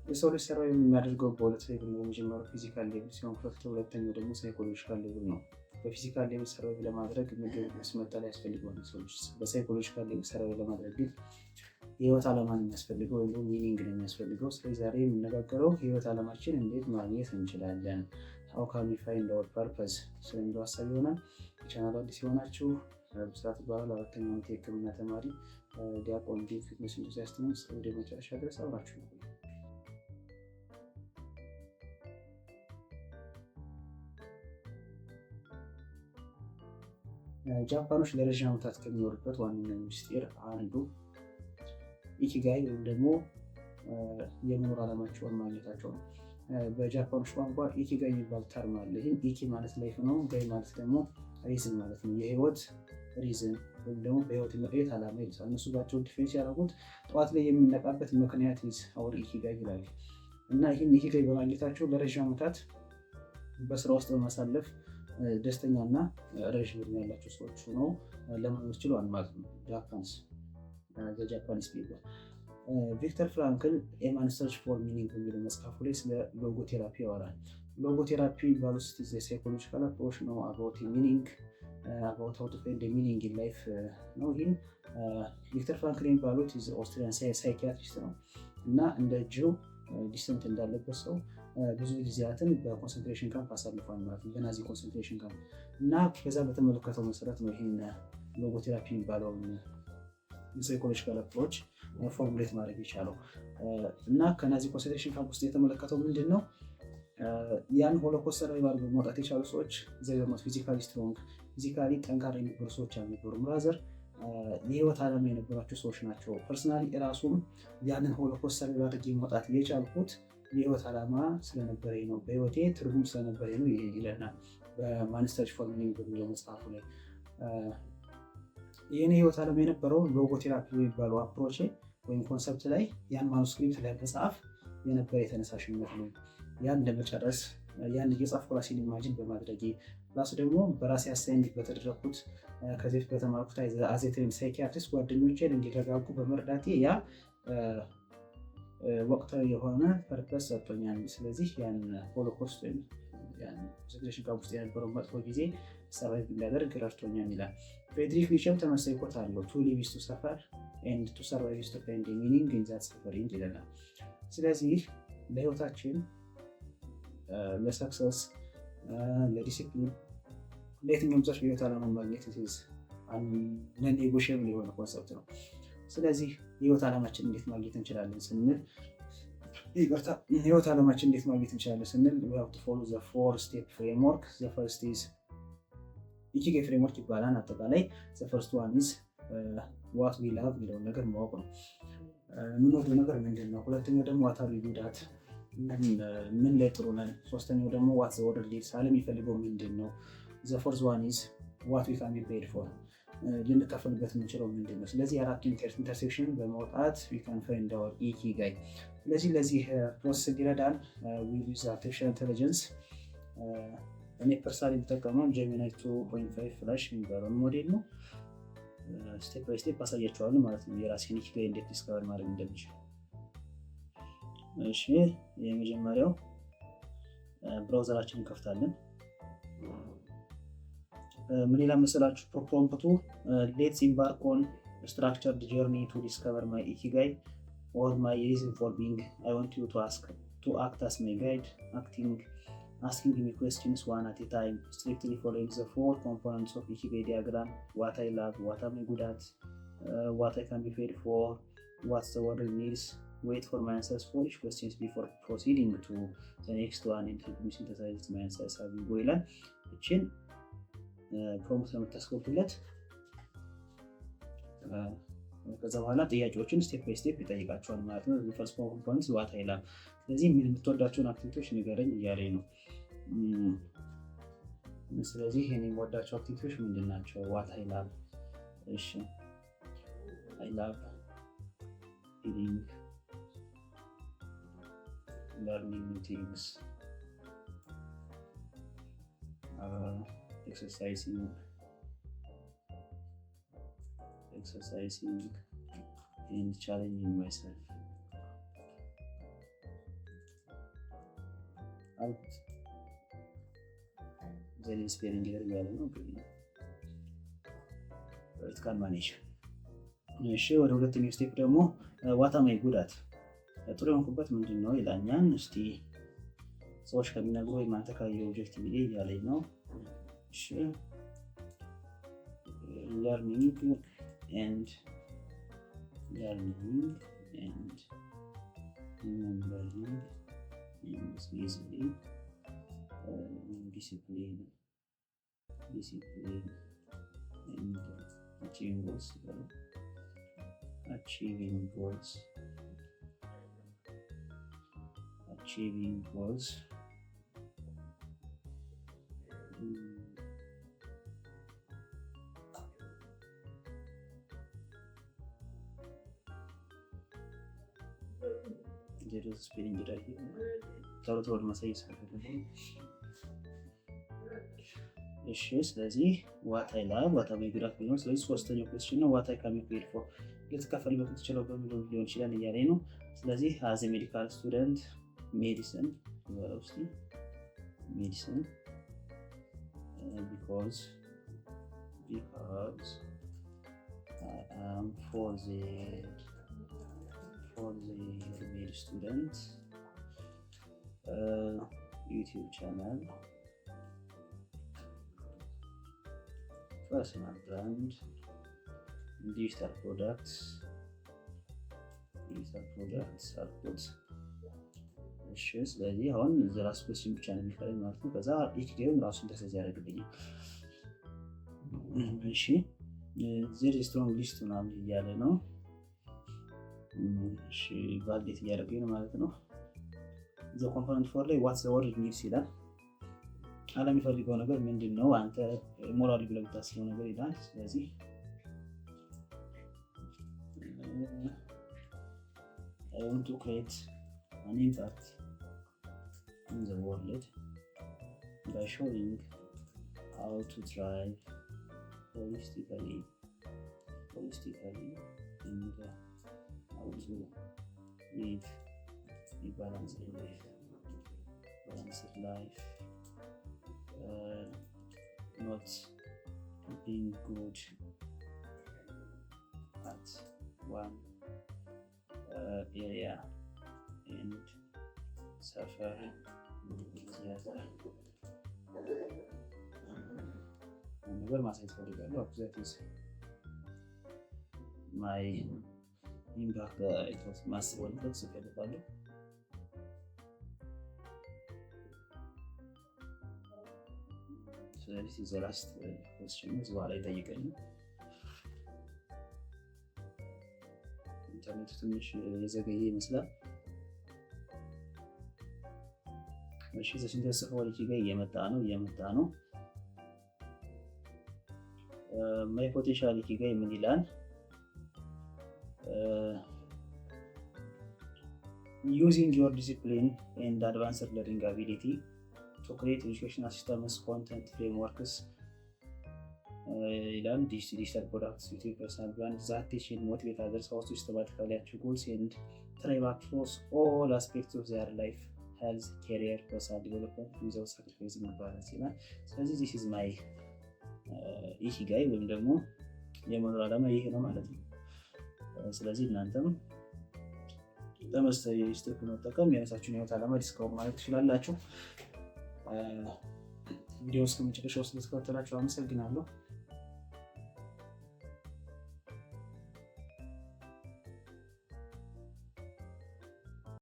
የሰው ልጅ survive የሚያደርገው በሁለት level ነው። የመጀመሪያው physical level ሲሆን ሁለተኛው ደግሞ psychological level ነው። በ physical level survive ለማድረግ ምግብ፣ ልብስ፣ መጠለያ ያስፈልገዋል ሰው ልጅ። በ psychological level survive ለማድረግ ግን የህይወት ዓላማ ነው የሚያስፈልገው ወይም ደግሞ meaning ነው የሚያስፈልገው። ስለዚህ ዛሬ የምነጋገረው የህይወት ዓላማችን እንዴት ማግኘት እንችላለን፣ how can we find our purpose ስለሚለው ሀሳብ ይሆናል። የቻናሉ አዲስ የሆናችሁ ብስራት ይባላል። አራተኛ ዓመት የህክምና ተማሪ፣ ዲያቆን፣ fitness enthusiast ነኝ። እስከ ወደ መጨረሻ ድረስ አብራችሁ ነው። ጃፓኖች ለረዥም ዓመታት ከሚኖሩበት ዋነኛው ምስጢር አንዱ ikigai ወይም ደግሞ የመኖር ዓላማቸውን ማግኘታቸው ነው። በጃፓኖች ቋንቋ ikigai የሚባል term አለ። ይህም iki ማለት life ነው። gai ማለት ደግሞ reason ማለት ነው። የህይወት reason ወይም ደግሞ በህይወት የመቆየት ዓላማ ይሉታል። እነሱ ባቸው define ሲያደርጉት ጠዋት ላይ የምንነቃበት ምክንያት is our ikigai ይላሉ። እና ይህን ikigai በማግኘታቸው ለረዥም ዓመታት በስራ ውስጥ በማሳለፍ ደስተኛና ረዥም ዕድሜ ያላቸው ሰዎች ሆነው ለመኖር ችለዋል ማለት ነው። Japanese people። ቪክተር ፍራንክል A Man's Search for Meaning በሚለው መጽሐፉ ላይ ስለ logotherapy ያወራል። Logotherapy የሚባለው psychological approach ነው፣ about meaning፣ about how to find meaning in life ነው። ይህም ቪክተር ፍራንክል የሚባሉት Austrian psychiatrist ነው እና እንደ Jew descent እንዳለበት ሰው ብዙ ጊዜያትን በ concentration camp አሳልፏል ማለት ነው፣ በናዚ concentration camp። እና ከዛ በተመለከተው መሰረት ነው ይህን logotherapy የሚባለውን psychological approach formulate ማድረግ የቻለው። እና ከናዚ concentration camp ውስጥ የተመለከተው ምንድን ነው? ያን ሆሎኮስት survive አድርገው መውጣት የቻሉ ሰዎች they were not physically strong፣ physically ጠንካራ የነበሩ ሰዎች አልነበሩም። Rather የህይወት ዓላማ የነበራቸው ሰዎች ናቸው። Personally እራሱም ያንን ሆሎኮስት survive አድርጌ መውጣት የቻልኩት የህይወት ዓላማ ስለነበረኝ ነው፣ በህይወቴ ትርጉም ስለነበረኝ ነው ይለናል በ Man's Search for Meaning በሚለው መጽሐፉ ላይ። የኔ ህይወት ዓላማ የነበረው logotherapy የሚባለው approach ወይም concept ላይ ያን manuscript ለመጻፍ የነበረ የተነሳሽነት ነው። ያን ለመጨረስ ያን እየጻፍኩ ራሴን imagine በማድረጌ፣ plus ደግሞ በራሴ assign በተደረግኩት፣ ከዚህ በፊት በተማርኩት as a trained psychiatrist ጓደኞቼን እንዲረጋጉ በመርዳቴ ያ ወቅታዊ የሆነ purpose ሰጥቶኛል። ስለዚህ ያን ሆሎኮስት ወይም concentration camp ውስጥ የነበረው መጥፎ ጊዜ survive እንዳደርግ ረድቶኛል ይላል። ፍሬድሪክ ኒቼም ተመሳሳይ quote አለው። "To live is to suffer and to survive is to find meaning in that suffering" ይለናል። ስለዚህ ለህይወታችን፣ ለ success፣ ለ ዲሲፕሊን፣ ለየትኛውም ዘርፍ የህይወት ዓላማ ማግኘት non-negotiable የሆነ concept ነው። ስለዚህ የህይወት ዓላማችን እንዴት ማግኘት እንችላለን ስንል፣ ይቅርታ፣ ህይወት ዓላማችን እንዴት ማግኘት እንችላለን ስንል follow the four step framework። The first is ikigai framework ይባላል። አጠቃላይ the first one is what we love የሚለውን ነገር ማወቅ ነው። የምንወደው ነገር ምንድን ነው? ሁለተኛው ደግሞ what are we good at፣ ምን ላይ ጥሩ ነን? ሶስተኛው ደግሞ what the world needs፣ ዓለም የሚፈልገው ምንድን ነው? The fourth one is what we can be paid for፣ ልንከፈልበት የምንችለው ምንድን ነው? ስለዚህ የአራቱ intersection በመውጣት we can find our ikigai። ስለዚህ ለዚህ process እንዲረዳን we use artificial intelligence። እኔ personally የምጠቀመው Gemini 2.5 Flash የሚባለውን ሞዴል ነው። Step by step አሳያቸዋለሁ ማለት ነው የራሴን ikigai እንዴት discover ማድረግ እንደሚችል። እሺ፣ የመጀመሪያው browser ኣችንን እንከፍታለን። ምን ይላል መሰላችሁ prompt ኡ? "Let's embark on structured journey to discover my ikigai or my reason for being. I want you to ask to act as my guide, acting asking me questions one at a time, strictly following the four components of ikigai diagram: what I love, what am I good at, what I can be paid for, what the world needs. Wait for my answers for each questions before proceeding to the next one and help me synthesize my answers as we go" ይላል። እችን prompt ነው የምታስገቡለት። ከዛ በኋላ ጥያቄዎችን step by step ይጠይቃቸዋል ማለት ነው። First component what I love። ስለዚህ ምን የምትወዳቸውን activity ዎች ንገረኝ እያለኝ ነው። ስለዚህ እኔ የምወዳቸው activity ዎች ምንድን ናቸው? What I love። እሺ፣ I love reading, learning new things, exercising and challenging myself. አልኩት። There is spelling error እያለ ነው፣ ግን it can manage። እሺ፣ ወደ ሁለተኛው step ደግሞ what am I good at፣ ጥሩ የሆንኩበት ምንድን ነው ይላኛል። እስቲ ሰዎች ከሚነግሩ ወይም አንተ ካየው objectively እያለኝ ነው። እሺ፣ learning and remembering easily, discipline and achieving goals. There is spelling error here። ቶሎ ቶሎ ማሳየት ስለፈለጉ። እሺ፣ ስለዚህ what I love, what am I good at ቢሆን፣ ስለዚህ ሶስተኛው question ነው። What I can be paid for፣ ልትከፈልበት የምትችለው በምን ሊሆን ይችላል እያለኝ ነው። ስለዚህ as medical student medicine በለው እስኪ፣ medicine because I am fourth year med student, YouTube channel, personal brand, digital products አልኩት። እሺ፣ ስለዚህ አሁን the last question ብቻ ነው የሚቀረኝ ማለት ነው። ከዛ ikigai ውን ራሱ synthesize ያደርግልኛል። እሺ፣ there strong list ምናምን እያለ ነው። እሺ፣ validate እያደረገኝ ነው ማለት ነው። The component four ላይ what the world needs ይላል። ዓለም የሚፈልገው ነገር ምንድን ነው? አንተ ሞራል ብለህ የምታስበው ነገር ይላል። ስለዚህ I want to create an impact in the world by showing how to thrive holistically and how to live a balanced life, not being good at one area and suffer the other ነገር ማሳየት ፈልጋለሁ። That is my impact ማስበው ነገር ጽፌልፋለሁ። ስለዚህ the last question እዚህ በኋላ ይጠይቀኝ። ኢንተርኔቱ ትንሽ የዘገየ ይመስላል። እሺ፣ the synthesis of ikigai እየመጣ ነው፣ እየመጣ ነው። My potential ikigai ምን ይላል? Using your discipline and advanced learning ability to create educational systems, content frameworks ይላል፣ digital products, YouTube, personal brand that teach and motivate others how to systematically achieve goals and thrive across all aspects of their life, health, career, personal development without sacrificing balance ይላል። ስለዚህ this is my ikigai ወይም ደግሞ የመኖር ዓላማ ይሄ ነው ማለት ነው። ስለዚህ እናንተም ተመሳሳይ step መጠቀም የራሳችሁን ህይወት ዓላማ discover ማለት ትችላላችሁ። ቪዲዮ እስከ መጨረሻው ስለተከታተላችሁ አመሰግናለሁ።